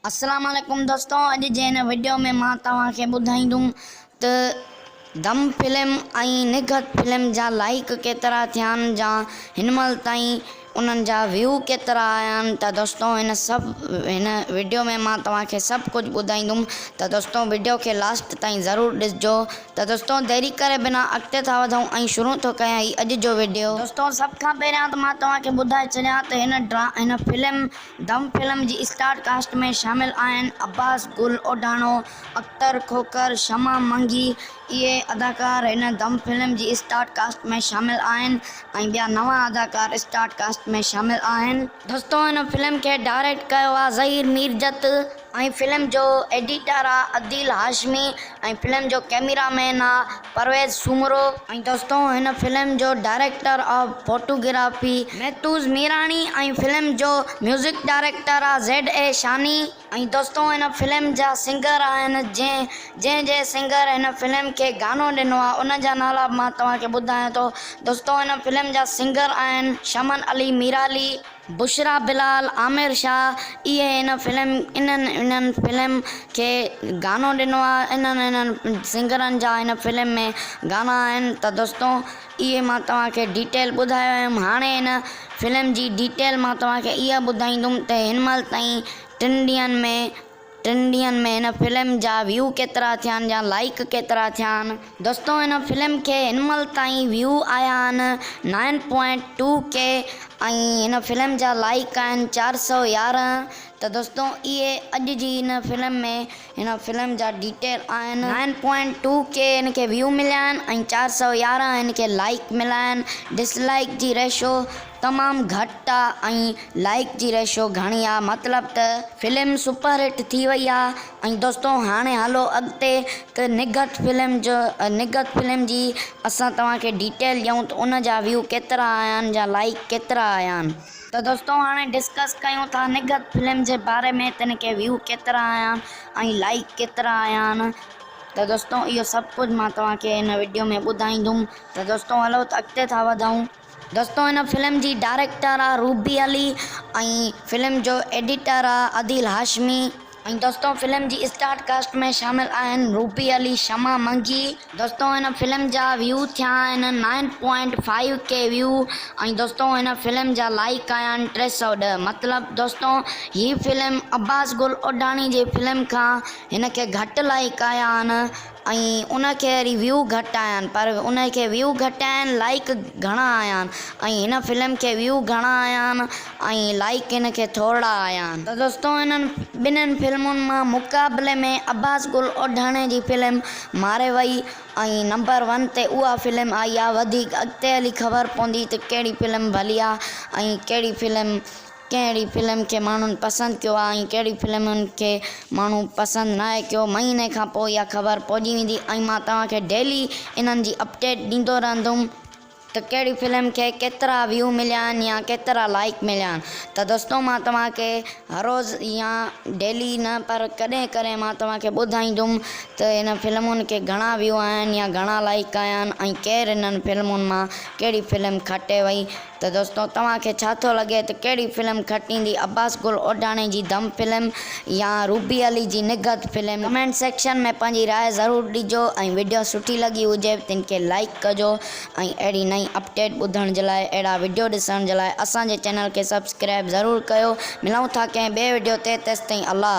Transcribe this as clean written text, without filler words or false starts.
السلام عليڪم دوستو اڄ جي هن وڊيو ۾ مان توهان کي ٻڌائيندم ته دم فلم ۽ نگهت فلم جا لائيڪ ڪيترا ٿيا آهن جا هن مهل تائين انهن جا ويو ڪيترا آيا آهن ته دوستو هن سڀ هن وڊيو ۾ مان توهان کي سڀ ڪجهه ٻڌائيندم ته دوستو وڊيو کي لاسٽ تائين ضرور ڏسجو ته دوستو ديري ڪري بنا اڳتي ٿا وڌون ۽ شروع ٿو ڪيان هي اڄ جو وڊيو. دوستو سڀ کان پهريان ته مان توهان کي ٻڌائي ڇڏيان ته هن ڊرا هن فلم دم فلم جي اسٽار ڪاسٽ ۾ شامل آهن عباس گل اوڍاڻو، اختر کوکر، شمع منگي اهي اداڪار هن دم فلم جي اسٽار ڪاسٽ ۾ شامل آهن ۽ ٻيا نوان اداڪار اسٽار ڪاسٽ ۾ شامل آهن. دوستو هن فلم کي ڊائريڪٽ ڪيو آهي ظهير ميرجت. ۽ فلم جو ايڊيٽر آ عديل هاشمي ۽ فلم جو ڪئميرا مين آ پرويز سومرو. ۽ دوستو هن فلم جو ڊائريڪٽر آف فوٽوگرافي محتوز ميراڻي ۽ فلم جو ميوزڪ ڊائريڪٽر آ زيڊ اي شاني. ۽ دوستو هن فلم جا سنگر آهن جنهن جنهن جنهن سنگر هن فلم کي گانو ڏنو آ ان جا نالا به مان توهان کي ٻڌايان ٿو دوستو هن فلم جا سنگر آهن شمن علي ميرالي. بشريٰ بلال، عامر شاهه اهي هن فلم انهن انهن فلم کي گانو ڏنو آهي انهن انهن سنگرن جا هن فلم ۾ گانا آهن ته دوستو اهي مان توهان کي ڊيٽيل ٻڌايو هيم هاڻي هن فلم جي ڊيٽيل مان توهان کي اها ٻڌائيندم ته هن مهل تائين ٽن ڏينهن ۾ ٽن ڏينهن ۾ هن فلم جا ويو ڪيترا ٿيا آهن يا لائيڪ ڪيترا ٿيا آهن. دوستو هن فلم کي هن مهل تائين ويو آيا آهن نائن پوائنٽ ٽو ڪي ۽ هن فلم جا لائيڪ آهن 411 ته دوستو اهي اڄ جي هن فلم ۾ هن فلم جا ڊيٽيل آهن. نائن پوائنٽ ٽو ڪي هن کي ويو مليا آهن ۽ 411 هن کي لائيڪ مليا آهن ڊس لائيڪ جي ريشو تمام گهٽ آ ۽ لائيڪ جي ريشو گهڻي آ مطلب ته فلم سپر هٽ ٿي وئي آ ۽ دوستو هاڻي هلو اڳتي ته نگهت فلم جو نگهت فلم جي اسان توهان کي ڊيٽيل ڏيون ته ان جا ويو ڪيترا آيا آهن جا لائيڪ ڪيترا آيا آهن. ته دوستو هاڻي ڊسڪس ڪيون ٿا نگهت فلم جي باري ۾ ته ان کي ويو ڪيترا آيا آهن ۽ لائيڪ ڪيترا آيا آهن ته دوستو اهو سڀ ڪجهه مان توهان کي هن وڊيو ۾ ٻڌائيندم ته دوستو هلو ته اڳتي ٿا وڌون. دوستو هن فلم جي ڊائريڪٽر آ روبي علي ۽ فلم جو ايڊيٽر آ عديل هاشمي. ۽ دوستو فلم جي اسٽار ڪاسٽ ۾ شامل آهن روبي علي، شمع منگي. دوستو هن فلم جا ويو ٿيا آهن نائن پوائنٽ فائيو ڪي ويو ۽ دوستو هن فلم جا لائيڪ آيا آهن 310 مطلب دوستو هي فلم عباس گل اوڍاڻي جي فلم کان هن کي گهٽ لائيڪ آيا آهن. ۽ ان کي وري ويو گهٽ آيا آهن پر ان کي ويو گهٽ آيا آهن لائيڪ گهڻا آيا آهن ۽ هن فلم کي ويو گهڻا آيا آهن ۽ لائيڪ هن کي ٿورڙا آيا آهن. ته دوستو انهن ٻنهن فلمن مان مقابلي ۾ عباس گل اوڍاڻي جي فلم ماري وئي ۽ نمبر ون تي اها فلم آئي آهي وڌيڪ اڳتي هلي خبر پوندي ته ڪهڙي فلم ڀلي آهي ۽ ڪهڙي فلم ڪهڙي فلم کي ماڻهن پسند ڪيو آهي ۽ ڪهڙي فلمن کي ماڻهو پسند ناهي ڪيو مهيني کان پوء اها خبر پئجي ويندي ۽ مان توهان کي ڊيلي انهن جي اپڊيٽ ڏيندو رهندم ته ڪهڙي فلم کي ڪيترا ويو مليا آهن يا ڪيترا لائيڪ مليا آهن ته دوستو مان توهان کي هر روز يا ڊيلي نه پر ڪڏهن ڪڏهن مان توهان کي ٻڌائيندم ته هن فلمن کي گهڻا ويو آهن يا گهڻا لائيڪ آيا آهن ۽ ڪير انهن فلمن مان ڪهڙي فلم کٽي وئي ته دوستو توهان کي ڇا ٿو لڳي ته ڪهڙي فلم کٽيندي عباس گل اوڍاڻي جي دم فلم يا روبي علي جي نگهت فلم ڪمينٽ سيڪشن ۾ پنهنجي راء ضرور ڏجو ۽ وڊيو سٺي لڳي هجي تن کي لائيڪ ڪجو ۽ اهڙي نئين اپڊيٽ ٻڌڻ جي لاء اهڙا وڊيو ڏسڻ جي لاء اسان جي چينل کي سبسڪرائب ضرور ڪيو ملون ٿا ڪنهن ٻئي وڊيو تي تيستائين الله.